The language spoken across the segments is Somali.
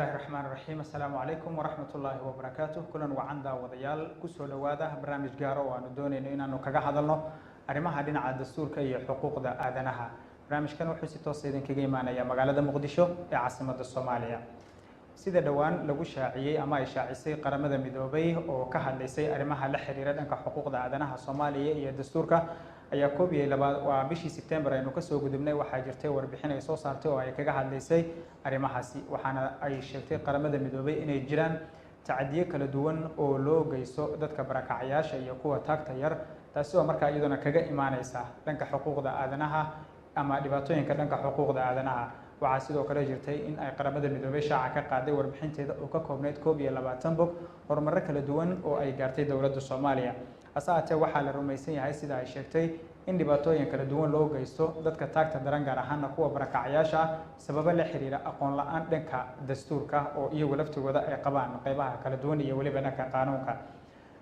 Bismillahi raxmaan raxiim. Assalaamu calaykum waraxmat ullaahi wabarakaatuh. Kulan wacan, daawadayaal. Kusoo dhowaada barnaamij gaaro oo aanu doonayno inaanu kaga hadalno arrimaha dhinaca dastuurka iyo xuquuqda aadanaha. Barnaamijkan wuxuu si toosa idinkaga imaanaya magaalada Muqdisho ee caasimadda Soomaaliya. Sida dhowaan lagu shaaciyey ama ay shaacisay Qaramada Midoobay oo ka hadlaysay arrimaha la xiriira dhanka xuquuqda aadanaha Soomaaliya iyo dastuurka ayaa 12 waa bishii Sebtembar aynu kasoo gudubnay, waxaa jirtay warbixin ay soo saartay oo ay kaga hadlaysay arrimahaasi. Waxaana ay sheegtay Qaramada Midoobay inay jiraan tacadiyo kala duwan oo loo geysto dadka barakacyaasha iyo kuwa taagta yar, taasi oo markaa iyaduna kaga imaaneysa dhanka xuquuqda aadanaha ama dhibaatooyinka dhanka xuquuqda aadanaha. Waxaa sidoo kale jirtay in ay Qaramada Midoobay shaaca ka qaaday warbixinteeda oo ka koobnayd 21 bog horumarro kala duwan oo ay gaartay dowladda Soomaaliya. Hase haatee, waxaa la rumaysan yahay, sida ay sheegtay, in dhibaatooyin kala duwan loo geysto dadka taagta daran, gaar ahaana kuwa barakacyaasha ah, sababo la xiriira aqoon la-aan dhanka dastuurka oo iyagu laftigooda ay qabaan qeybaha kala duwan iyo weliba dhanka qaanuunka.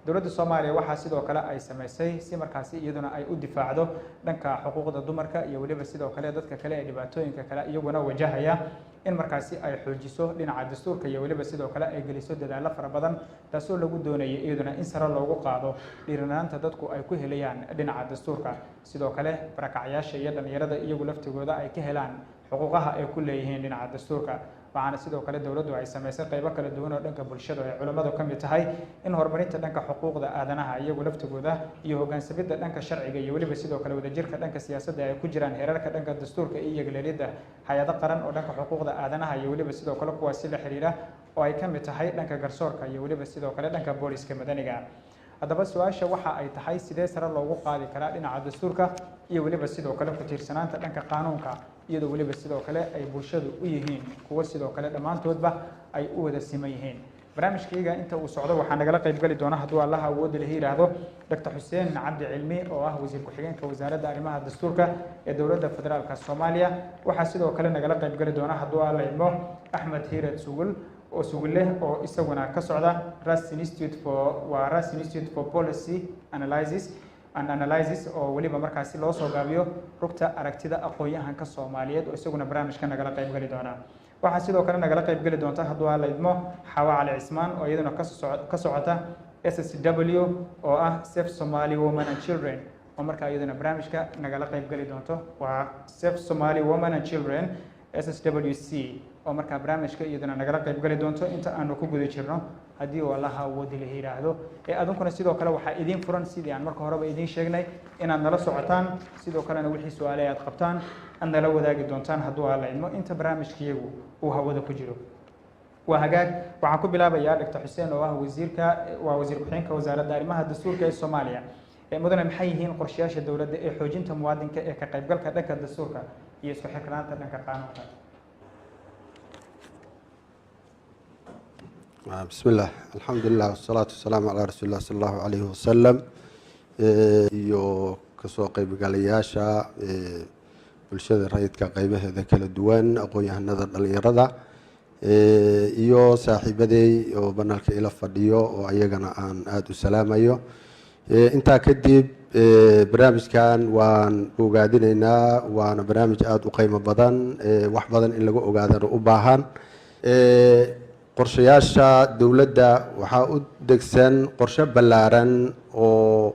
Dowladda Soomaaliya waxaa sidoo kale ay samaysay si markaasi iyaduna ay u difaacdo dhanka xuquuqda dumarka iyo weliba sidoo kale dadka kale ee dhibaatooyinka kale iyaguna wajahaya, in markaasi ay xoojiso dhinaca dastuurka iyo weliba sidoo kale ay geliso dadaallo fara badan, taasoo lagu doonayay iyaduna in sare loogu qaado dhiiranaanta dadku ay ku helayaan dhinaca dastuurka. Sidoo kale barakacyaasha iyo dhallinyarada iyagu laftigooda ay ka helaan xuquuqaha ay ku leeyihiin dhinaca dastuurka. Waxaana sidoo kale dowladdu ay samaysay qaybo kala duwan oo dhanka bulshada ay culimmadu ka mid tahay, in horumarinta dhanka xuquuqda aadanaha iyagu laftigooda iyo hoggaansamidda dhanka sharciga iyo weliba sidoo kale wadajirka dhanka siyaasadda ay ku jiraan heerarka dhanka dastuurka iyo yegleelidda hay-ado qaran oo dhanka xuquuqda aadanaha iyo weliba sidoo kale kuwaasi la xiriira, oo ay ka mid tahay dhanka garsoorka iyo weliba sidoo kale dhanka booliska madaniga. Haddaba su-aasha waxa ay tahay, sidee sare loogu qaadi karaa dhinaca dastuurka iyo weliba sidoo kale ku tiirsanaanta dhanka qaanuunka, iyadoo weliba sidoo kale ay bulshadu u yihiin kuwo sidoo kale dhammaantoodba ay u wada siman yihiin? Barnaamijkayga inta uu socdo waxaa nagala qayb gali doona, hadduu Allaha awoodda lihi yidhaahdo, Dr Xuseen Cabdi Cilmi oo ah wasiir ku-xigeenka Wasaaradda Arrimaha Dastuurka ee Dowladda Federaalka Soomaaliya. Waxaa sidoo kale nagala qayb gali doona, hadduu Alla idmo, Axmed Hiirad Sugul oo Sugulleh oo isaguna ka socda Ras Institute for, waa Ras Institute for Policy Analysis and Analysis, oo weliba markaasi loo soo gaabiyo Rugta Aragtida Aqoon-yahanka Soomaaliyeed, oo isaguna barnaamijka nagala qayb gali doona. Waxaa sidoo kale nagala qayb geli doonta, hadduu Alla idmo, Xawa Cali Cismaan oo iyaduna ka socota SSW, oo ah Safe Somali Women and Children, oo markaa iyaduna barnaamijka nagala qayb geli doonto. Waa Safe Somali Women and Children, SSWC, oo markaa barnaamijka iyaduna nagala qayb gali doonto inta aanu ku guda jirno, haddii uu Allaha awoodi la yidhaahdo. Ee adunkuna sidoo kale waxaa idiin furan, sidii aan marka horeba idiin sheegnay, inaad nala socotaan, sidoo kalena wixii su-aale aad qabtaan aad nala wadaagi doontaan, hadduu Alla idmo, inta barnaamijkayagu uu hawada ku jiro. Waa hagaag. Waxaan ku bilaabayaa Dr Xuseen oo ah wasiirka, waa wasiir ku-xigeenka Wasaaradda Arrimaha Dastuurka ee Soomaaliya. Mudane, maxay yihiin qorshayaasha dowladda ee xoojinta muwaadinka ee ka qaybgalka dhanka dastuurka iyo isku xirnaanta dhanka qaanuunka? Bismi illah, alxamdulilah, wasalaatu wasalaamu calaa rasuuli llah sala allahu calayhi wasalam, iyo kasoo qeybgalayaasha, bulshada rayidka qeybaheeda kala duwan, aqoon-yahanada, dhalinyarada iyo saaxiibaday oo banalka ila fadhiyo oo ayagana aan aada u salaamayo. Intaa kadib, barnaamijkan waan bogaadinaynaa, waana barnaamij aada u qiimo badan, wax badan in laga ogaadana u baahan. Qorshayaasha dowladda waxaa u degsan qorshe ballaaran oo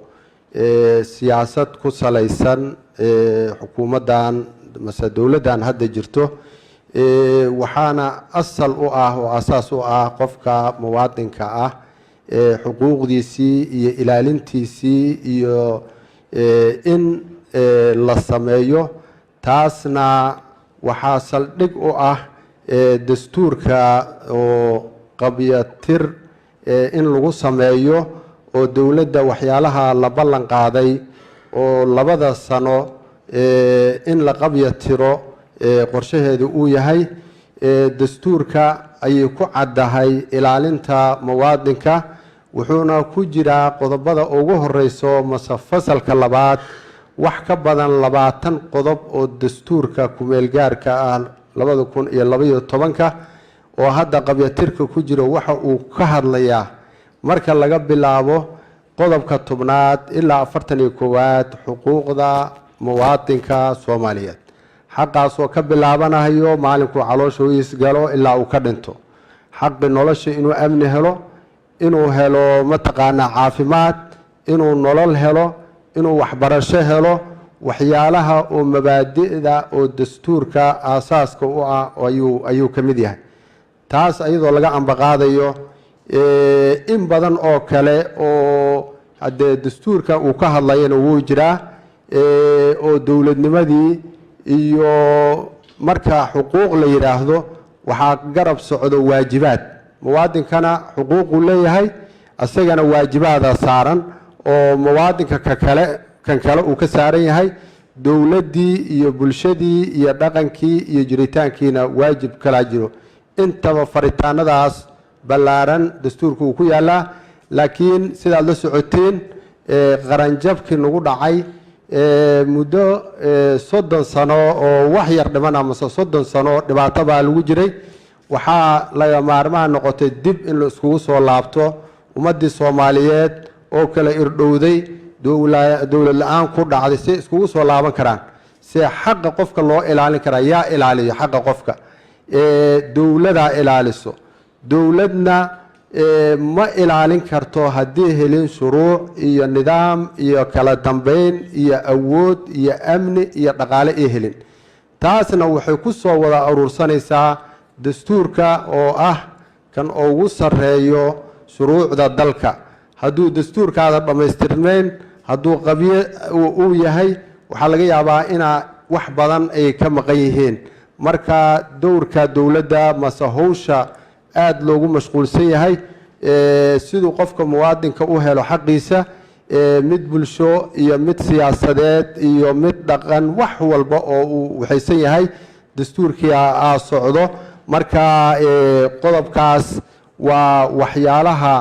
siyaasad ku salaysan xukuumaddan mase dowladdan hadda jirto. Waxaana asal u ah oo asaas u ah qofka muwaadinka ah xuquuqdiisii iyo ilaalintiisii iyo in la sameeyo. Taasna waxaa saldhig u ah dastuurka oo qabyatir in lagu sameeyo, oo dowladda waxyaalaha la ballan qaaday oo 2da sano in la qabyatiro qorshaheedu uu yahay. Dastuurka ayay ku caddahay ilaalinta muwaadinka, wuxuuna ku jiraa qodobada ugu horeyso mase fasalka labaad. Wax ka badan 20 qodob oo dastuurka kumeelgaarka ah 2012-ka oo hadda qabyatirka ku jiro waxa uu ka hadlayaa, marka laga bilaabo qodobka 10aad ilaa 41aad, xuquuqda muwaadinka Soomaaliyeed, xaqaasoo ka bilaabanayo maalinkuu caloosha u isgalo ilaa uu ka dhinto. Xaqi nolosha, inuu amni helo, inuu helo mataqaanaa caafimaad, inuu nolol helo, inuu waxbarasho helo, waxyaalaha oo mabaadi'da oo dastuurka aasaaska u ah ayuu ka mid yahay. Taas ayadoo laga ambaqaadayo in badan oo kale oo haddee dastuurka uu ka hadlayana wuu jiraa, oo dowladnimadii iyo marka xuquuq la yidhaahdo waxaa garab socdo waajibaad. Muwaadinkana xuquuquu leeyahay, isagana waajibaada saaran oo muwaadinka ka kale kan kale uu ka saaran yahay. Dowladdii iyo bulshadii iyo dhaqankii iyo jiritaankiina waajib kalaa jiro. Intaba faritaanadaas ballaaran dastuurka uu ku yaallaa. Laakiin sidaad la socoteen, qaranjabkii nagu dhacay muddo 30 sano oo wax yar dhiman amase 30 sano dhibaato baa lagu jiray. Waxaa laga maarmaan noqotay dib in la iskugu soo laabto ummaddii Soomaaliyeed oo kala irdhowday, dowlad la-aan ku dhacday. See iskugu soo laaban karaan? See xaqa qofka loo ilaalin karaa? Yaa ilaaliyo xaqa qofka? Dowladaa ilaaliso. Dowladna ma ilaalin karto haddii helin shuruuc iyo nidaam iyo kala dambeyn iyo awood iyo amni iyo dhaqaale ay helin. Taasna waxay ku soo wada aruursanaysaa dastuurka oo ah kan ugu sarreeyo shuruucda dalka. Hadduu dastuurkaada dhammaystirnayn, hadduu qabyo uu yahay, waxaa laga yaabaa inaa wax badan ay ka maqan yihiin. Marka dowrka dowladda mase howsha aada loogu mashquulsan yahay siduu qofka muwaadinka u helo xaqiisa, mid bulsho iyo mid siyaasadeed iyo mid dhaqan, wax walba oo uu waxaysan yahay, dastuurkii aa socdo. Marka qodobkaas waa waxyaalaha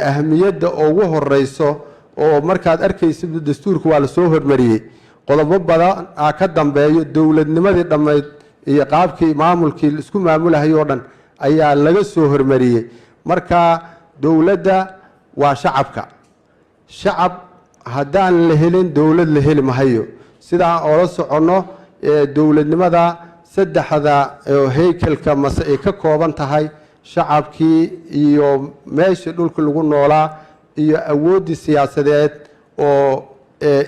ahamiyadda ugu horeyso oo markaad arkaysid dastuurka waa lasoo hormariyey. Qodobo badan aa ka dambeeyo. Dowladnimadii dhammayd iyo qaabkii maamulkii isku maamulahay oo dhan ayaa laga soo hormariyey. Marka dowladda waa shacabka. Shacab haddaan la helin, dowlad la heli mahayo. Sidaan oola soconno, dowladnimada saddexda heykelka mase ay ka kooban tahay: shacabkii iyo meeshii dhulka lagu noolaa iyo awooddii siyaasadeed oo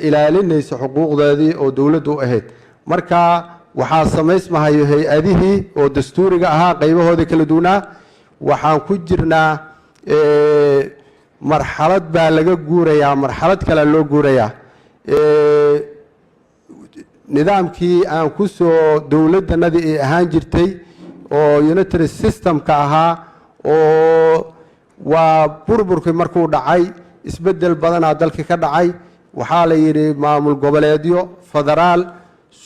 ilaalinaysa xuquuqdeedii oo dowladdu u ahayd. Marka waxaa samaysmahayo hay-adihii oo dastuuriga ahaa qaybahoodii kala duwanaa. Waxaan ku jirnaa marxalad baa laga guurayaa, marxalad kalea loo guurayaa. Nidaamkii aan ku soo dowladdanadii ay ahaan jirtay oo unitary systemka ahaa oo waa burburkii markuu dhacay, isbeddel badanaa dalkii ka dhacay. Waxaa la yidhi maamul goboleedyo, federaal,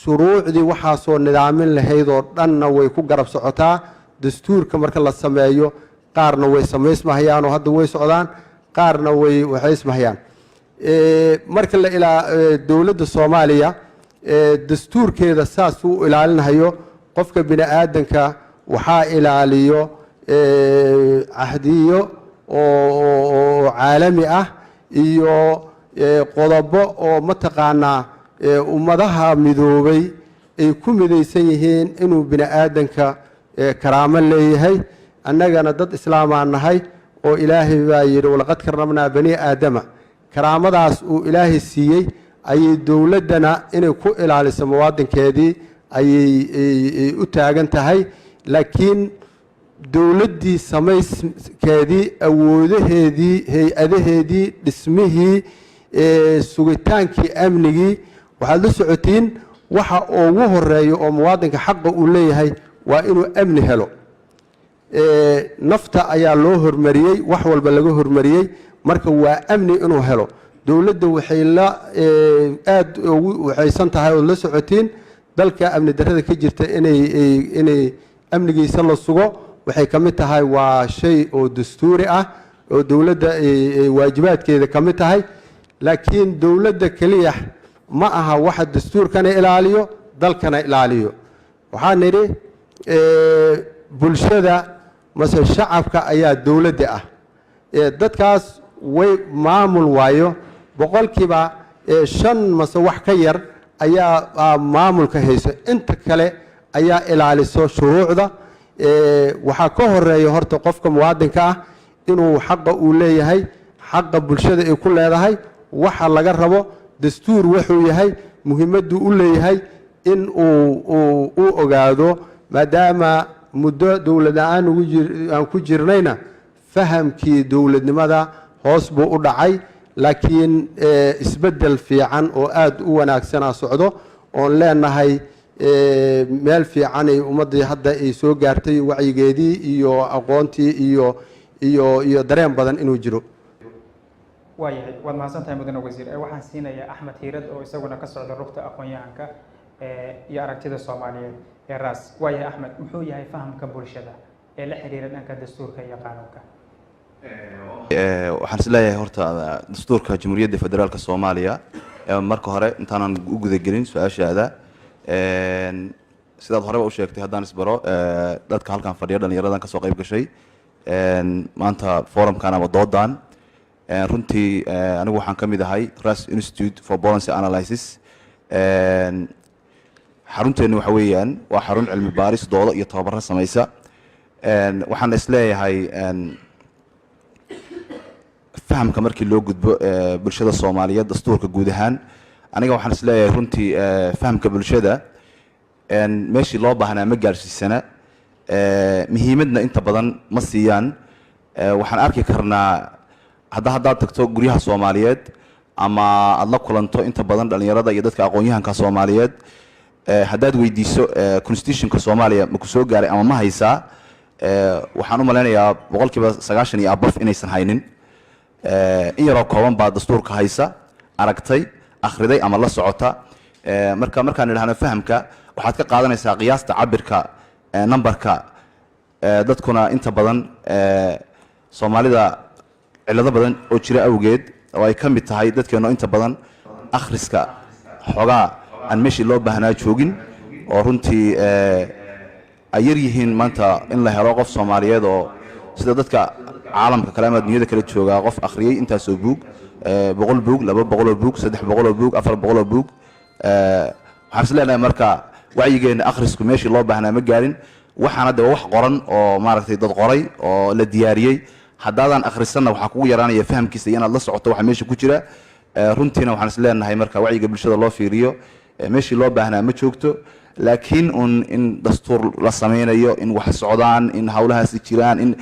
shuruucdii waxaasoo nidaamin lahayd oo dhanna way ku garab socotaa dastuurka. Marka la sameeyo, qaarna way samaysmahayaan oo hadda way socdaan, qaarna way waxaysmahayaan. Marka la ilaa dowladda Soomaaliya dastuurkeeda saas uu ilaalinahayo qofka bini aadanka, waxaa ilaaliyo cahdiyo oo caalami ah iyo qodobo oo mataqaanaa Ummadaha Midoobay ay ku midaysan yihiin inuu bini aadanka karaamo leeyahay. Annagana dad islaamaan nahay oo Ilaahay baa yidhi: "Walaqad karamnaa bani Aadama." Karaamadaas uu Ilaahay siiyey ayay dowladdana inay ku ilaaliso muwaadinkeedii ayay u taagan tahay. Laakiin dowladdii samayskeedii, awoodaheedii, hay-adaheedii, dhismihii, sugitaankii amnigii, waxaad la socotiin waxa ugu horeeya oo muwaadinka xaqa uu leeyahay waa inuu amni helo. Nafta ayaa loo hormariyey, wax walba laga hormariyey. Marka waa amni inuu helo. Dowladda waxay la aada ugu waxaysan tahay ood la socotiin dalka amni darrada ka jirta inay amnigiisa la sugo. Waxay ka mid tahay, waa shay oo dastuuri ah oo dowladda waajibaadkeeda ka mid tahay. Laakiin dowladda keliya ma aha waxa dastuurkana ilaaliyo, dalkana ilaaliyo. Waxaa nidhi bulshada mase shacabka ayaa dowladda ah. Dadkaas way maamul waayo, 5% mase wax ka yar ayaa maamulka hayso, inta kale ayaa ilaaliso shuruucda. Waxaa ka horeeya horta qofka muwaadinka ah inuu xaqa uu leeyahay, xaqa bulshada ay ku leedahay, waxa laga rabo, dastuur wuxuu yahay, muhiimadduu u leeyahay in uu u ogaado. Maadaama muddo dowlad la-aan ugu jir aan ku jirnayna, fahamkii dowladnimada hoos buu u dhacay, laakiin isbeddel fiican oo aada u wanaagsanaa socdo oon leenahay meel fiicanay ummaddii hadda ay soo gaartay, wacyigeedii iyo aqoontii iyo dareen badan inuu jiro. Waayahay, waad mahadsan tahay, mudane wasiir. Waxaan siinayaa Axmed Hiirad oo isaguna ka socda Rugta Aqoon-yahanka iyo Aragtida Soomaaliyeed ee RAS. Waayahay Axmed, muxuu yahay fahamka bulshada ee la xiriira dhanka dastuurka iyo qaanuunka? Waxaan is leeyahay horta dastuurka Jamhuuriyadda Federaalka Soomaaliya, marka hore intaanan u gudagelin su-aashaada, sidaad horeba u sheegtay, haddaan isbaro dadka halkan fadhiya, dhalinyaradan kasoo qayb gashay maanta forumkan ama doodan, runtii anigu waxaan ka mid ahay RAS Institute for Policy Analysis. Xarunteennu waxa weeyaan waa xarun cilmi baaris, doodo iyo tababaro samaysa. Waxaan is leeyahay fahamka markii loo gudbo bulshada Soomaaliyeed dastuurka guud ahaan, aniga waxaan is leeyahay runtii fahamka bulshada meeshii loo baahnaa ma gaarsiisana, muhiimadna inta badan ma siiyaan. Waxaan arki karnaa haddaad tagto guryaha Soomaaliyeed ama aada la kulanto inta badan dhalinyarada iyo dadka aqoon-yahanka Soomaaliyeed, haddaad weydiiso constitutionka Soomaaliya ma ku soo gaaray ama ma haysaa, waxaan u malaynayaa 90% iyo above inaysan haynin. In yaroo kooban baa dastuurka haysa, aragtay, akhriday ama la socota. Marka markaan idhahno fahamka, waxaad ka qaadanaysaa qiyaasta cabirka numberka dadkuna inta badan Soomaalida cillado badan oo jira awgeed, oo ay ka mid tahay dadkeenno inta badan akhriska xoogaa aan meeshii loo baahnaa joogin, oo runtii ay yar yihiin maanta in la helo qof Soomaaliyeed oo sida dadka caalamka kale ama dunyada kale joogaa qof akhriyey intaasoo buug, 100 buug, 200oo buug, 300oo buug, 400oo buug. Waxaan is leenahay marka wacyigeenna akhrisku meeshii loo baahnaa ma gaarin. Waxaana de wax qoran oo maaragtay dad qoray oo la diyaariyey, haddaadan akhrisanna waxaa kugu yaraanaya fahamkiisa iyo inaad la socoto waxa meesha ku jira. Runtiina waxaan is leenahay marka wacyiga bulshada loo fiiriyo, meeshii loo baahnaa ma joogto, laakiin un in dastuur la sameynayo, in wax socdaan, in hawlahaasi jiraan, in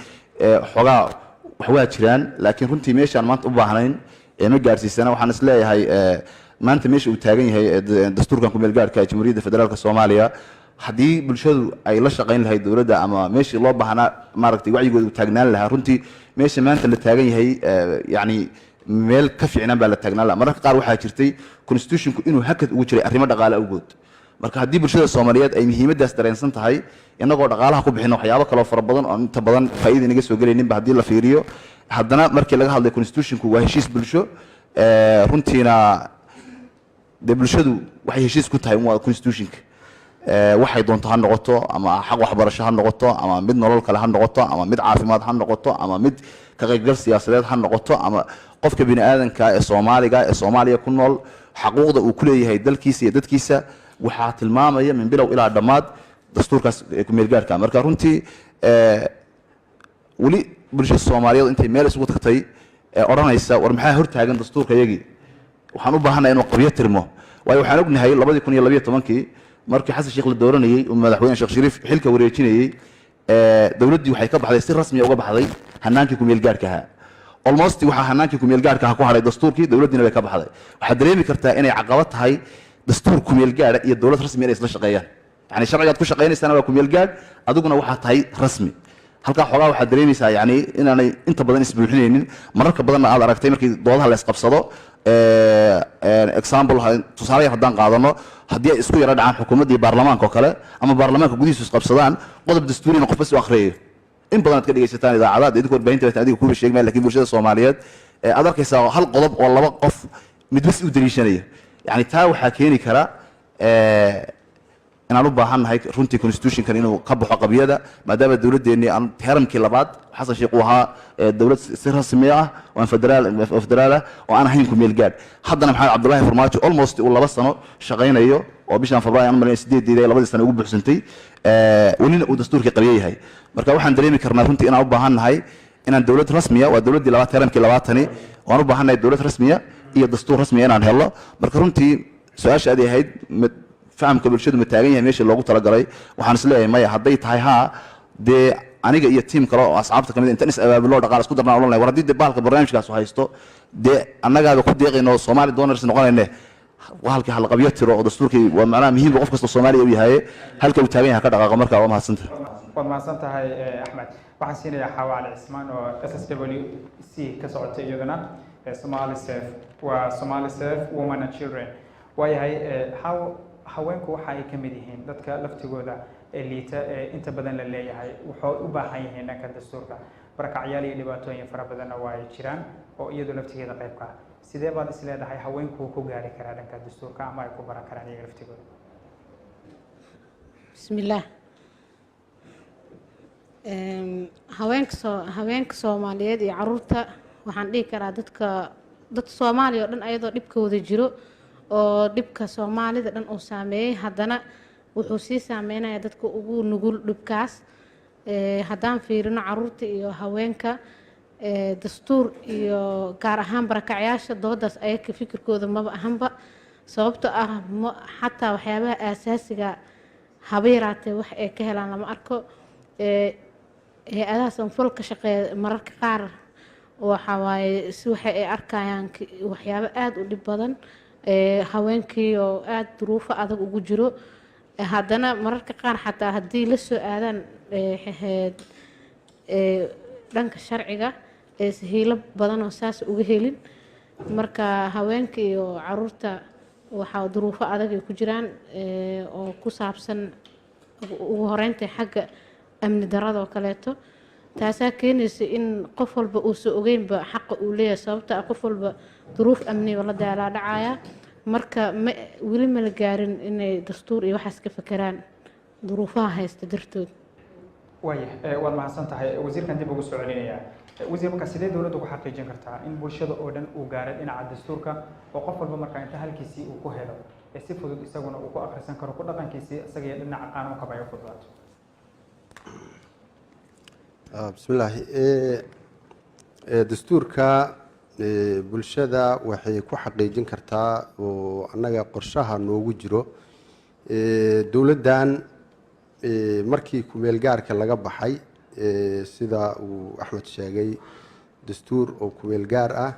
xoogaa wax waa jiraan, laakiin runtii meeshaan maanta u baahnayn ee ma gaarsiisana. Waxaan is leeyahay maanta meesha uu taagan yahay dastuurkan kumeel gaarhka ee Jamhuuriyadda Federaalka Soomaaliya, haddii bulshadu ay la shaqayn lahayd dowladda ama meeshii loo baahnaa maaragtay wacyigooda uu taagnaan lahaa, runtii meesha maanta la taagan yahay yacni meel ka fiicnaan baa la taagnaan lahaa. Mararka qaar waxaa jirtay constitutionku inuu hakad ugu jiray arrimo dhaqaale awgood. Marka haddii bulshada Soomaaliyeed ay muhiimaddaas dareensan tahay, innagoo dhaqaalaha ku bixino waxyaabo kaloo fara badan oo inta badan faa'iida inaga soo gelayninba haddii la fiiriyo, haddana markii laga hadlay constitutionku waa heshiis bulsho. Runtiina dee bulshadu waxay heshiis ku tahay waa constitutionka. Waxay doonto ha noqoto, ama xaq waxbarasho ha noqoto, ama mid nolol kale ha noqoto, ama mid caafimaad ha noqoto, ama mid ka qaybgal siyaasadeed ha noqoto, ama qofka bini aadanka ee Soomaaliga ee Soomaaliya ku nool xaquuqda uu ku leeyahay dalkiisa iyo dadkiisa, waxaa tilmaamaya min bilow ilaa dhammaad dastuurkaas ku-meelgaarka. Marka runtii weli bulshada Soomaaliyeed intay meel isugu tagtay ee odhanaysa war maxaa hortaagan dastuurka yagii, waxaan u baahanay inuu qabyo tirmo, waayo waxaan ognahay 2012-kii markii Xasan Sheekh la dooranayey uu madaxweyne Sheekh Shariif xilka wareejinayey, dowladdii waxay ka baxday, si rasmiya uga baxday hanaankii ku-meel gaarhka ahaa. Almost waxaa hanaankii ku-meel gaarhka ahaa ku hadhay dastuurkii, dowladdiina way ka baxday. Waxaad dareemi kartaa inay caqabad tahay dastuur ku-meel gaadha iyo dowlad rasmi inay isla shaqeeyaan. Yani sharcigaad ku shaqaynaysaana waa ku-meel gaadh, adiguna waxaa tahay rasmi. Halkaa xoogaa waxaad dareemaysaa yani inaanay inta badan isbuuxinaynin. Mararka badanna aad aragtay markii doodaha la isqabsado, example, tusaale yar haddaan qaadano, haddii ay isku yaro dhacaan xukuumadda iyo baarlamaanka oo kale ama baarlamaanka gudihiisu isqabsadaan, qodob dastuurina qofba si u akhriyayo, in badan aad ka dhegaysataan idaacadaha idinku warbaahinta baa adiga kuba sheegmaya, lakin bulshada Soomaaliyeed aad arkaysaa hal qodob oo laba qof midba si u daliishanaya. Yani taa waxaa keeni kara Inaan u baahan nahay runtii constitutionkan inuu ka baxo qabyada, maadaama dowladdeenii aan termkii labaad Xasan Sheekh uu ahaa dowlad si rasmi ah oo aan federaal oo federaal ah oo aan ahayn ku meel gaadh. Haddana Maxamed Cabdullaahi Farmaajo almost uu 2 sano shaqaynayo, oo bishan Febraayo aan malay 8-deeda ay 2dii sano ugu buuxsantay, welina uu dastuurkii qabyo yahay. Marka waxaan dareemi karnaa runtii inaan u baahan nahay inaan dowlad rasmiya, waa dowladdii labaad, termkii labaatani, waan u baahan nahay dowlad rasmiya iyo dastuur rasmiya inaan helno. Marka runtii su-aasha aad ahayd, fahamka bulshadu ma taagan yahay meeshii loogu talagalay? Waxaan is leeyahay maya. Hadday tahay haa, dee aniga iyo tiim kale oo asxaabta kamid intaan is abaabulo, dhaqaal isku darnaa, odhan lahay, war haddii dee bahalka barnaamijkaas haysto, dee annagaaba ku deeqayno, Somali donors noqonayne, halkii halqabyo tiro oo dastuurkii waa macnaha muhiimba qof kasta Soomaaliya u yahay, halka uu taagan yahay ka dhaqaaqo. Marka waa mahadsanta. Waad mahadsan tahay, Axmed. Waxaan siinayaa Xaawa Cali Cismaan oo SSWC ka socota iyaduna, Somali Safe, waa Somali Safe Women and Children. Waayahay Xaawo, haweenku waxa ay ka mid yihiin dadka laftigooda ee liita ee inta badan la leeyahay waxay u baahan yihiin dhanka dastuurka. Barakacyaal iyo dhibaatooyin fara badanna waa ay jiraan oo iyadu laftigeeda qayb ka ah. Sidee baad is leedahay haweenku ku gaari karaa dhanka dastuurka ama ay ku baran karaan iyaga laftigooda? Bismillaah. Haweenka Soomaaliyeed iyo caruurta, waxaan dhihi karaa dadka dad Soomaaliya oo dhan, ayadoo dhibkooda jiro oo dhibka Soomaalida dhan uu saameeyey, haddana wuxuu sii saameynaya dadka ugu nugul dhibkaas. Haddaan fiirino caruurta iyo haweenka, dastuur iyo gaar ahaan barakacyaasha, doodaas ayaka fikirkooda maba ahanba, sababto ah ma xataa waxyaabaha aasaasiga haba yaraatee wax ay ka helaan lama arko. Hay-adaha samafal ka shaqeeya mararka qaar waxa waaye si waxa ay arkayaan waxyaabo aada u dhib badan, haweenkii oo aada duruufo adag ugu jiro. Haddana mararka qaar xataa haddii la soo aadaan dhanka sharciga, hiilo badan oo saas uga helin. Marka haweenka iyo caruurta waxaa duruufo adag ay ku jiraan, oo ku saabsan ugu horeynta xagga amni darada oo kaleeto. Taasaa keenaysa in qof walba uusan ogeynba xaqa uu leeyahay, sababta ah qof walba duruuf amniba la daalaa dhacaya. Marka ma weli ma la gaarin inay dastuur iyo waxaas ka fekeraan duruufaha haysta dartood. Waaya, waad mahadsan tahay. Wasiirkan dib ugu soo celinayaa. Wasiir, marka sidee dowladdu ku xaqiijin kartaa in bulshada oo dhan uu gaaro dhinaca dastuurka, oo qof walba markaa inta halkiisii uu ku helo ee si fudud isaguna uu ku akhrisan karo, ku dhaqankiisii isaga iyo dhinaca qaanuunkaba ay u fududaato? Bismillaahi. Dastuurka bulshada waxay ku xaqiijin kartaa oo annaga qorshaha noogu jiro, dowladdan markii kumeel gaarka laga baxay, sida uu Axmed sheegay, dastuur oo kumeel gaar ah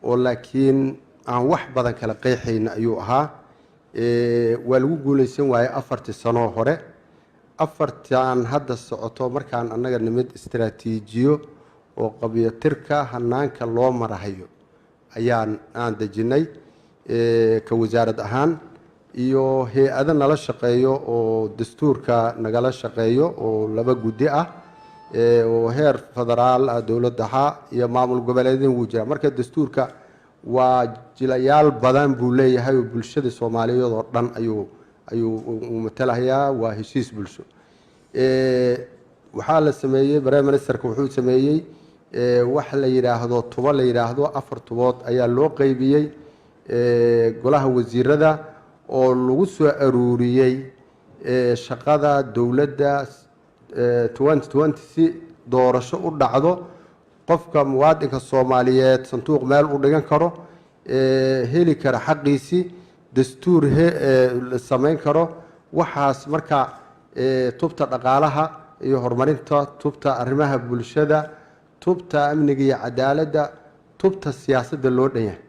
oo laakiin aan wax badan kala qeexayn ayuu ahaa. Waa lagu guuleysan waayey 4tii sanoo hore. 4tan hadda socoto, markaan annaga nimid, istaraatiijiyo oo qabyatirka hanaanka loo marahayo ayaan aan dejinay, ka wasaarad ahaan iyo hay-ado nala shaqeeyo oo dastuurka nagala shaqeeyo oo laba guddi ah, oo heer federaal ah, dowladdaha iyo maamul goboleedin wuu jiraa. Marka dastuurka waa jilayaal badan buu leeyahay oo bulshada Soomaaliyeed oo dhan ayuu uu matalahayaa. Waa heshiis bulsho. Waxaa la sameeyey, prime ministerka wuxuu sameeyey wax la yidhaahdo tubo la yidhaahdo, afar tubood ayaa loo qeybiyey golaha wasiirada oo lagu soo aruuriyey shaqada dowladda 2020 si doorasho u dhacdo, qofka muwaadinka Soomaaliyeed sanduuq meel u dhigan karo, heli kara xaqiisii, dastuur samayn karo. Waxaas marka tubta dhaqaalaha iyo horumarinta, tubta arrimaha bulshada, tubta amniga iyo cadaaladda, tubta siyaasadda loo dhan yahay,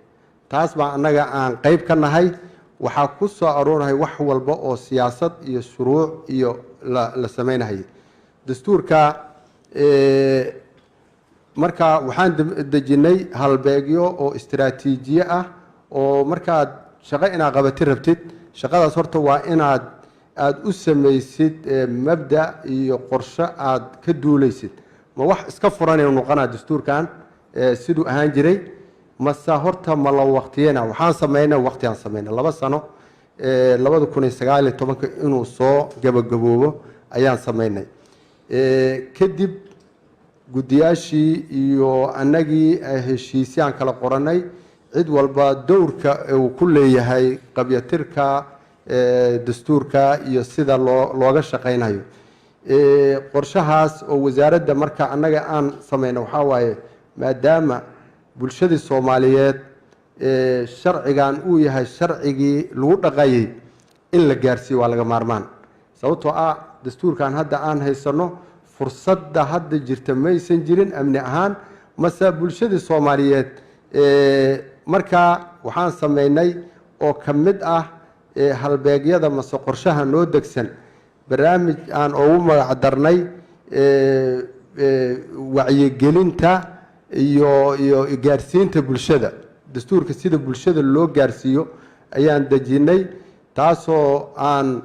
taas baa annaga aan qeyb ka nahay. Waxaa ku soo aroorahay wax walba oo siyaasad iyo shuruuc iyo la sameynahayay dastuurka. Marka waxaan dejinnay halbeegyo oo istaraatiijiye ah, oo markaad shaqo inaad qabati rabtid, shaqadaas horta waa inaad aada u samaysid mabda iyo qorshe aad ka duuleysid. Ma wax iska furanay noqonaa dastuurkan siduu ahaan jiray, mase horta ma la waqtiyena? Waxaan sameynay waqtigaan sameynay 2 sano. 2019-ka inuu soo gabagaboobo ayaan sameynay. Kadib guddiyaashii iyo annagii heshiisyaan kala qoranay, cid walba dowrka uu ku leeyahay qabyatirka dastuurka iyo sida looga shaqaynayo. Qorshahaas oo wasaaradda marka annaga aan sameyno waxaa waaye, maadaama bulshadii Soomaaliyeed sharcigan uu yahay sharcigii lagu dhaqayay, in la gaarsiiyo waa laga maarmaan, sababtoo ah dastuurkan hadda aan haysano fursadda hadda jirta maysan jirin amni ahaan mase bulshadii Soomaaliyeed. Marka waxaan sameynay oo ka mid ah halbeegyada mase qorshaha noo degsan barnaamij aan ugu magac darnay wacyigelinta iyo gaarsiinta bulshada dastuurka, sida bulshada loo gaarsiiyo ayaan dejinay, taasoo aan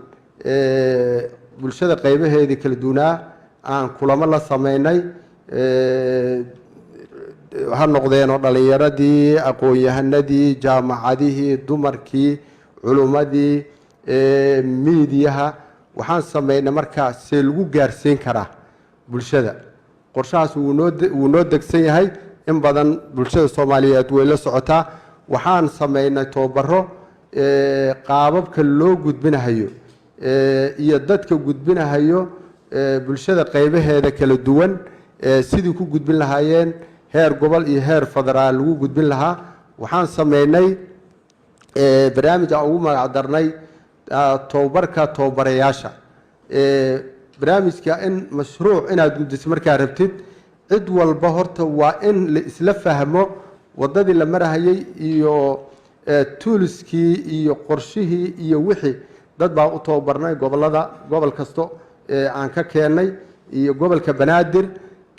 bulshada qaybaheedii kala duwanaa aan kulamo la sameynay, ha noqdeenoo dhallinyaradii, aqoon-yahanadii, jaamacadihii, dumarkii, culummadii, miidiyaha. Waxaan sameynay markaa see lagu gaarsiin karaa bulshada. Qorshahaas wuu noo degsan yahay, in badan bulshada Soomaaliyeed way la socotaa. Waxaan sameynay tababaro qaababka loo gudbinahayo iyo dadka gudbinahayo, bulshada qaybaheeda kala duwan sidii ku gudbin lahaayeen, heer gobol iyo heer federaal lagu gudbin lahaa. Waxaan sameynay barnaamij aan ugu magac darnay tababarka tababarayaasha. Barnaamijka in mashruuc inaad gudbiso markaa rabtid, cid walba horta waa in la isla fahmo waddadii la marahayay iyo toolskii iyo qorshihii iyo wixii. Dad baa u tababarnay gobollada, gobol kasto aan ka keennay iyo gobolka Banaadir.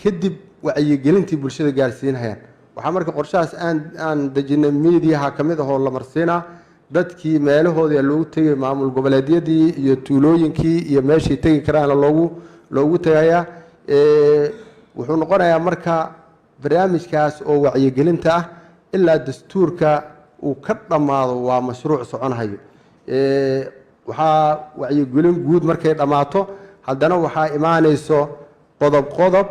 Kadib wacyigelintii bulshada gaarsiinayaan. Waxaa marka qorshahaas aan dejinay miidiyaha ka mid ahoo la marsiinaa dadkii meelahoodii loogu tegay, maamul goboleedyadii iyo tuulooyinkii iyo meeshii tegi karaana loogu tegayaa. Wuxuu noqonayaa marka barnaamijkaas oo wacyigelinta ah ilaa dastuurka uu ka dhammaado waa mashruuc soconhayo. Waxaa wacyigelin guud markay dhammaato, haddana waxaa imaanayso qodob qodob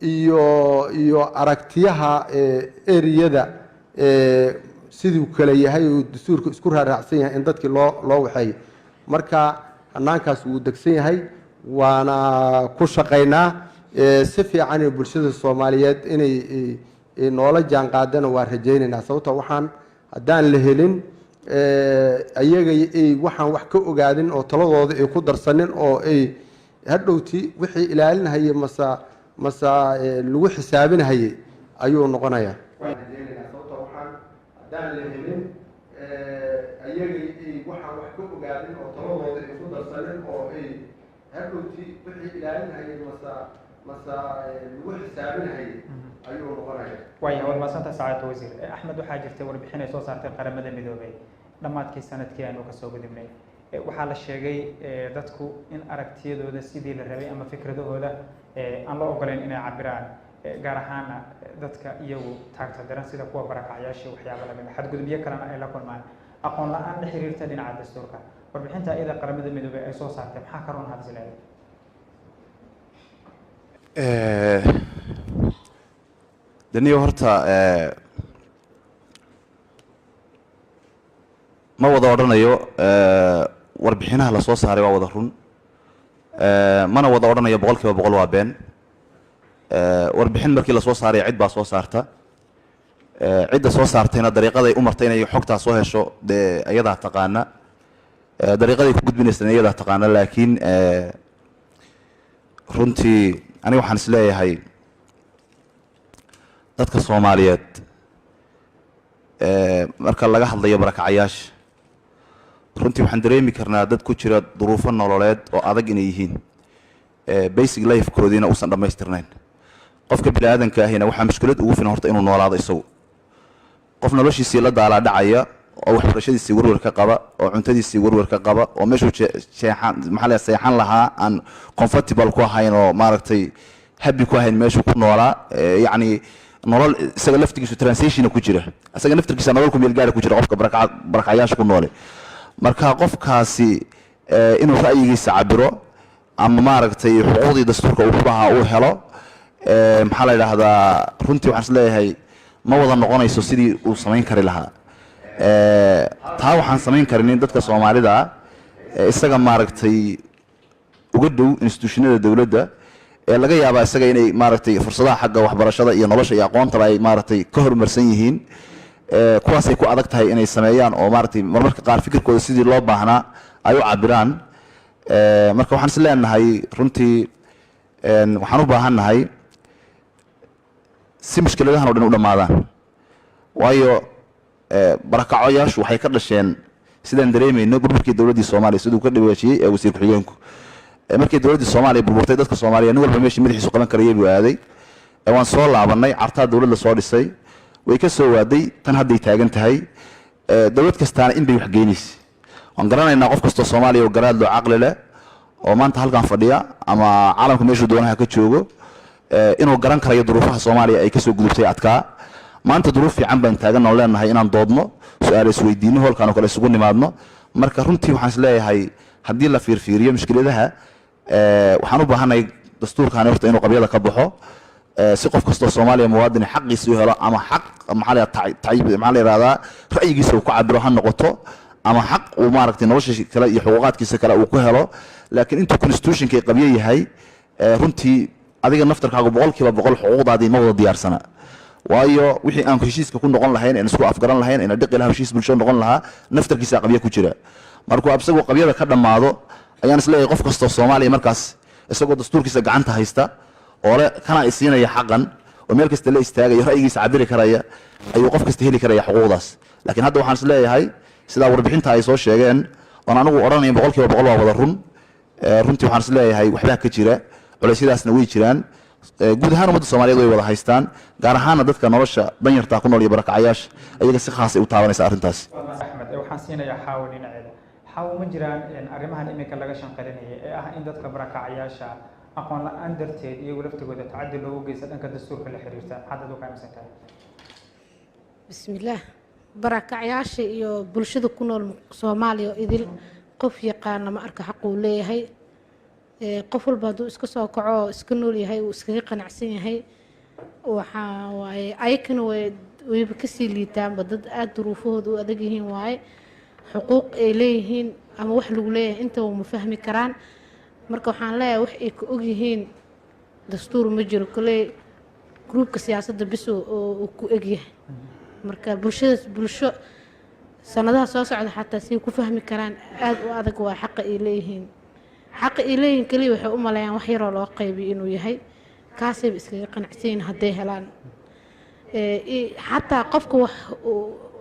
iyo aragtiyaha eriyada siduu kale yahay uu dastuurka isku raaraacsan yahay in dadkii loo waxeeyo. Marka hanaankaas wuu degsan yahay, waana ku shaqaynaa si fiican in bulshada Soomaaliyeed inay noola jaan qaadana waa rajaynaynaa, sababtoo waxaan haddaan la helin ayaga ay waxaan wax ka ogaadin oo taladooda ay ku darsanin oo ay hadhowti wixii ilaalinahayay mase lagu xisaabinahayay ayuu noqonayaa. Sababtoo waxaan haddaan la helin ayaga ay waxaan wax ka ogaadin oo taladooda ay ku darsanin oo ay hadhowti wixii ilaalinahayay mase lagu xisaabinahayay ayuu noqonayaa. Waaya, waad mahadsantahay, sacaadata wasiir Axmed. Waxaa jirtay warbixin ay soo saartay Qaramada Midoobay dhammaadkii sanadkii aynu kasoo gudubnay. Waxaa la sheegay dadku in aragtiyadooda sidii la rabay ama fikradahooda aan loo ogoleyn inay cabiraan, gaar ahaana dadka iyagu taagta daran sida kuwa barakacyaasha, waxyaaba lamid ah, xadgudubyo kalena ay la kulmaan, aqoon la-aan la xiriirta dhinaca dastuurka. Warbixinta iyada Qaramada Midoobay ay soo saartay maxaa ka run hadis leedahay? Daniyo horta ma wada odhanayo warbixinaha la soo saaray waa wada run, mana wada odhanayo 100% waa been. Warbixin markii lasoo saaray cid baa soo saarta. Cidda soo saartayna dariiqaday u martay inay xogtaa soo hesho dee iyadaa taqaana, dariiqaday ku gudbinaysana iyadaa taqaana. Laakiin runtii aniga waxaan is leeyahay dadka Soomaaliyeed, marka laga hadlayo barakacayaasha, runtii waxaan dareemi karnaa dad ku jira duruufo nololeed oo adag inay yihiin, basic lifekoodiina uusan dhammaystirnayn. Qofka bini aadanka ahina waxaa mushkilad ugu filan horta inuu noolaado, isagu qof noloshiisii la daalaa dhacaya oo waxbarashadiisii werwer ka qaba oo cuntadiisii werwer ka qaba oo meeshuu jeexan, maxaa la, seexan lahaa aan comfortable ku ahayn oo maaragtay happy ku ahayn meeshuu ku noolaa, yacni nolol isaga laftigiisu transition ku jira, isaga naftirkiisa nolol ku meel gaara ku jira qofka barakacayaasha ku noole. Marka qofkaasi inuu ra'yigiisa cabiro ama maaragtay xuquuqdii dastuurka uu ku lahaa uu helo, maxaa la yidhaahdaa, runtii waxaan is leeyahay ma wada noqonayso sidii uu samayn kari lahaa. Taa waxaan samayn karinin dadka Soomaalida ah ee isaga maaragtay uga dhow institutionada dowladda, ee laga yaabaa isaga inay maaragtay fursadaha xagga waxbarashada iyo nolosha iyo aqoontaba ay maaragtay ka horumarsan yihiin. Kuwaasay ku adag tahay inay sameeyaan oo maaragtay marmarka qaar fikirkooda sidii loo baahnaa ay u cabiraan. Marka waxaan is leenahay runtii waxaan u baahannahay si mushkiladahan oo dhan u dhammaadaan, waayo barakacoyaashu waxay ka dhasheen, sidaan dareemayno, burburkii dowladdii Soomaaliya, siduu ka dhawaajiyey ee wasiir ku-xigeenku. Markii dowladdii Soomaaliya burburtay, dadka Soomaaliya nin walba meeshii madaxiisu qaban karayay buu aaday. Waan soo laabanay. Cartaa dowladda soo dhisay way ka soo waaday tan hadday taagan tahay. Dowlad kastaana in bay wax geynaysa. Waan garanaynaa, qof kastoo Soomaaliya oo garaad loo caqli leh oo maanta halkan fadhiya ama caalamka meeshuu doonaha ka joogo, inuu garan karayo duruufaha Soomaaliya ay kasoo gudubtay adkaa. Maanta duruuf fiican baan taagan oo leenahay inaan doodno, su-aal isweydiino, hoolkaan oo kale isugu nimaadno. Marka runtii waxaan is leeyahay haddii la fiirfiiriyo mushkiladaha, waxaan u baahanay dastuurkaani horta inuu qabyada ka baxo, si qof kastoo Soomaaliya muwaadini xaqiisa u helo, ama xaq maxaa la maxaa la yidhahdaa ra'yigiisa uu ku cabiro ha noqoto, ama xaq uu maaragtay nolosha kale iyo xuquuqaadkiisa kale uu ku helo. Laakiin intuu constitutionka qabyo yahay, runtii adiga naftarkaagu 100% xuquuqdaadii ma wada diyaarsana, waayo wixii aan heshiiska ku noqon lahayn, aan isku afgaran lahayn, ayna dhiqi lahaa, heshiis bulsho noqon lahaa, naftarkiisa qabyo ku jira. Markuu isagu qabyada ka dhammaado ayaan isleeyahay qof kastoo Soomaaliya markaas isagoo dastuurkiisa gacanta haysta oo le kana isiinaya xaqan oo meel kasta la istaagaya, ra'yigiisa cabiri karaya, ayuu qof kasta heli karaya xuquuqdaas. Laakiin hadda waxaan isleeyahay sidaa warbixinta ay soo sheegeen oon anigu odhanayn 100% waa wada run, runtii waxaan isleeyahay waxbaa ka jira, culeysyadaasna way jiraan. Guud ahaan ummadda Soomaaliyeed way wada haystaan, gaar ahaana dadka nolosha danyarta ku nool iyo barakacayaasha, ayaga si khaas ay u taabanaysa arrintaasi. Axmed, waxaan siinayaa Xaawo dhinaceeda. Xaawo, ma jiraan arrimahan iminka laga shanqarinaya ee ah in dadka barakacayaasha aqoon la-aan darteed iyagu laftigooda tacaddi loogu geysta dhanka dastuurka la xiriirta? Maxaad adigu ka aaminsan tahay? Bismillaah. Barakacyaasha iyo bulshada ku nool Soomaaliya oo idil qof yaqaana ma arka xaquu leeyahay. Qof walba hadduu iska soo kaco oo iska nool yahay, uu iskaga qanacsan yahay. Waxaa waaye ayakana wayba kasii liitaanba, dad aada duruufahooda u adag yihiin waaye. Xuquuq ay leeyihiin ama wax lagu leeyahay intaba ma fahmi karaan. Marka waxaan leeyahay wax ay ka ogyihiin dastuur ma jiro. Koley gruubka siyaasadda bis oo ku egyahay. Marka bulshadaas, bulsho sanadaha soo socda xataa say ku fahmi karaan aada u adag waa. Xaqa ay leeyihiin, xaqa ay leeyihiin keliya waxay u maleeyaan wax yaroo loo qaybiyo inuu yahay, kaasayba iskaga qanacsan yihiin hadday helaan. Xataa qofka wax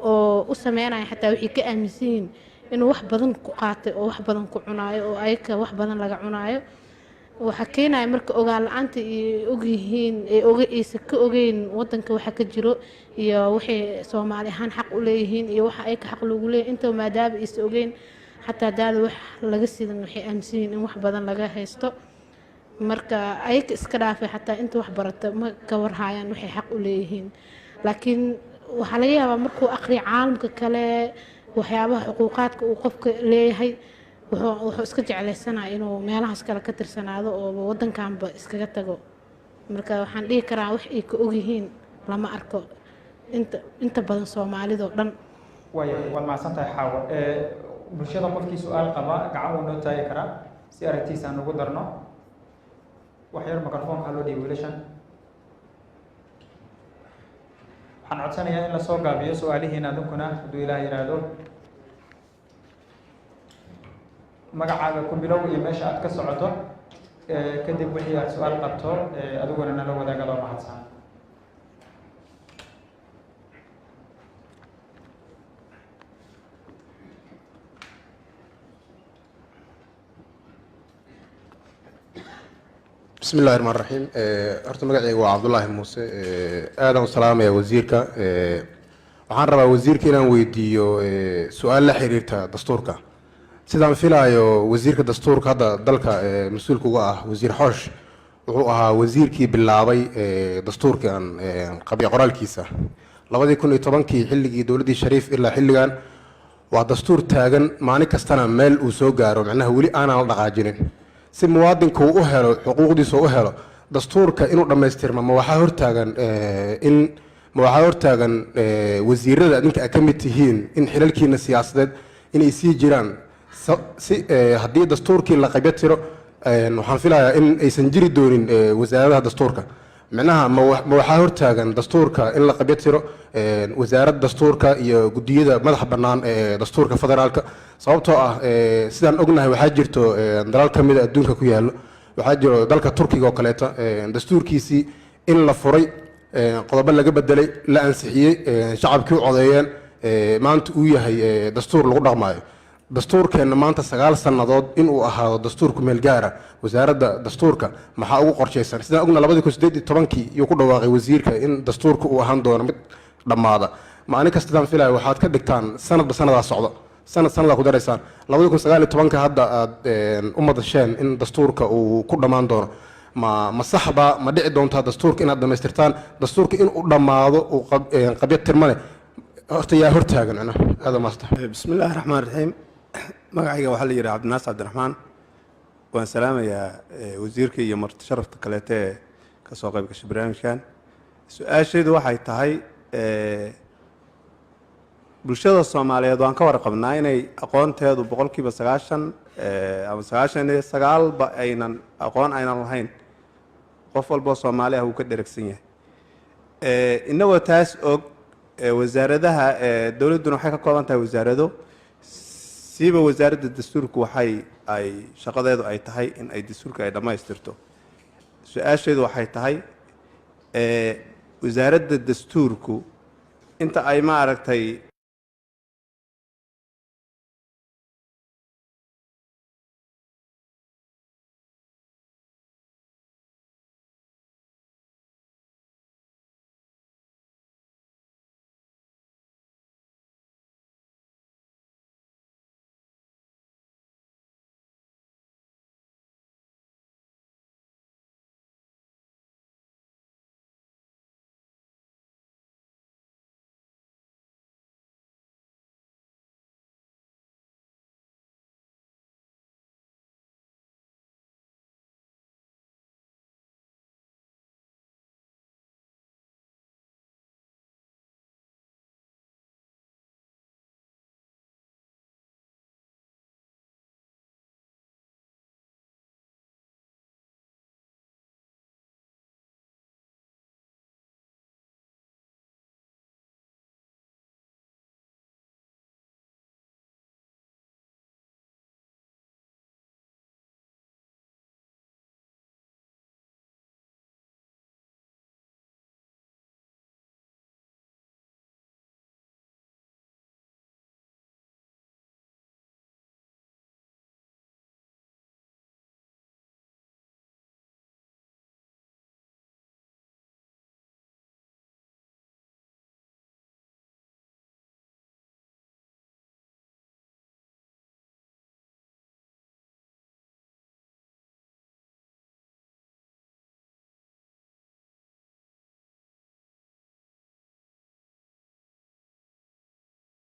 oo u sameynaya xataa waxay ka aaminsan yihiin inuu wax badan ku qaatay oo wax badan ku cunaayo oo ayaka wax badan laga cunaayo. Waxaa keenaya marka ogaan la-aanta ay ogyihiin, ay oga aysan ka ogeyn wadanka waxa ka jiro iyo waxay Soomaali ahaan xaq u leeyihiin iyo waxa ayaka xaq loogu leeyahay intaba maadaama aysan ogeyn. Xataa daada wax laga sidan waxay aaminsan yihiin in wax badan laga haysto. Marka ayaka iska dhaafay, xataa inta wax barata ma ka warhaayaan waxay xaq u leeyihiin. Laakiin waxaa laga yaabaa markuu aqriyo caalamka kale waxyaabaha xuquuqaadka uu qofka leeyahay, wuxuu iska jeclaysanaa inuu meelahaas kale ka tirsanaado oo wadankanba iskaga tago. Marka waxaan dhihi karaa wax ay ka ogyihiin lama arko inta badan Soomaalidoo dhan. Waaya, waad mahadsan tahay Xaawo. Bulshada qofkii su-aal qaba gacan wuu noo taagi karaa si aragtiisa aan ugu darno. Wax yar microfoonka ha loo dhiibo wiilashan. Waxaan codsanayaa in lasoo gaabiyo su-aalihiina adinkuna hadduu Ilaah yidhaahdo. Magacaaga ku bilow iyo meesha aad ka socoto, kadib wixii aad su-aal qabto adiguna nala wadaag adoo mahadsan. Bismi illahi raxmaan raxiim. Horta magacayga waa Cabdullaahi Muuse. Aadaan u salaamaya wasiirka. Waxaan rabaa wasiirka inaan weydiiyo su-aal la xiriirta dastuurka. Sidaan filaayo, wasiirka dastuurka hadda dalka mas-uulka uga ah, Wasiir Xoosh, wuxuu ahaa wasiirkii bilaabay dastuurkan qabya qoraalkiisa 2010-kii, xilligii dowladdii Shariif ilaa xilligan. Waa dastuur taagan, maalin kastana meel uu soo gaaro, macnaha weli aanan la dhaqaajinin. Si muwaadinku uu u helo xuquuqdiisa u helo, dastuurka inuu dhammaystirma ma waxaa hortaagan in ma waxaa hortaagan wasiirada adinka aad ka mid tihiin in xilalkiina siyaasadeed inay sii jiraan? Si haddii dastuurkii la qabyo tiro, waxaan filayaa in aysan jiri doonin wasaaradaha dastuurka. Micnaha ma waxaa hortaagan dastuurka in la qabyo tiro wasaaradda dastuurka iyo guddiyada madaxa bannaan ee dastuurka federaalka? Sababtoo ah sidaan ognahay, waxaa jirto dalal ka mida adduunka ku yaallo, waxaa jiro dalka Turkiga oo kaleeto, dastuurkiisii in la furay, qodobo laga bedelay, la ansixiyey, shacabkii u codeeyeen, maanta uu yahay dastuur lagu dhaqmaayo. Dastuurkeenna maanta 9 sannadood inuu ahaado dastuurku meel gaara, wasaaradda dastuurka maxaa ugu qorshaysan? Sidaan ogna, 2018-kii yuu ku dhawaaqay wasiirka in dastuurka uu ahaan doono mid dhammaada. Maalin kastadaan filayo waxaad ka dhigtaan sanadba sanadaa socdo, sanad sanadaa ku daraysaan. 2019-ka hadda aad u madasheen in dastuurka uu ku dhammaan doono, ma saxba? Ma dhici doontaa dastuurka inaad dhammaystirtaan? Dastuurka inuu dhammaado uu qabyo tirmane, horta yaa hortaagan macnaha? Aada maasta. Bismi illaahi raxmaan raxiim. Magacayga waxaa la yidhaha Cabdinaas Cabdiraxmaan. Waan salaamayaa wasiirka iyo marti sharafta kaleete ee ka soo qayb gashay barnaamijkan. Su-aashaydu waxay tahay, bulshada Soomaaliyeed waan ka warqabnaa inay aqoonteedu 90% ama 99ba aynan aqoon aynan lahayn. Qof walboo Soomaali ah wuu ka dheragsan yahay. Innagoo taas og, wasaaradaha dowladduna waxay ka kooban tahay wasaarado, siiba wasaaradda dastuurku waxay ay shaqadeedu ay tahay in ay dastuurka ay dhammaystirto. Su-aasheedu waxay tahay, wasaaradda dastuurku inta ay maaragtay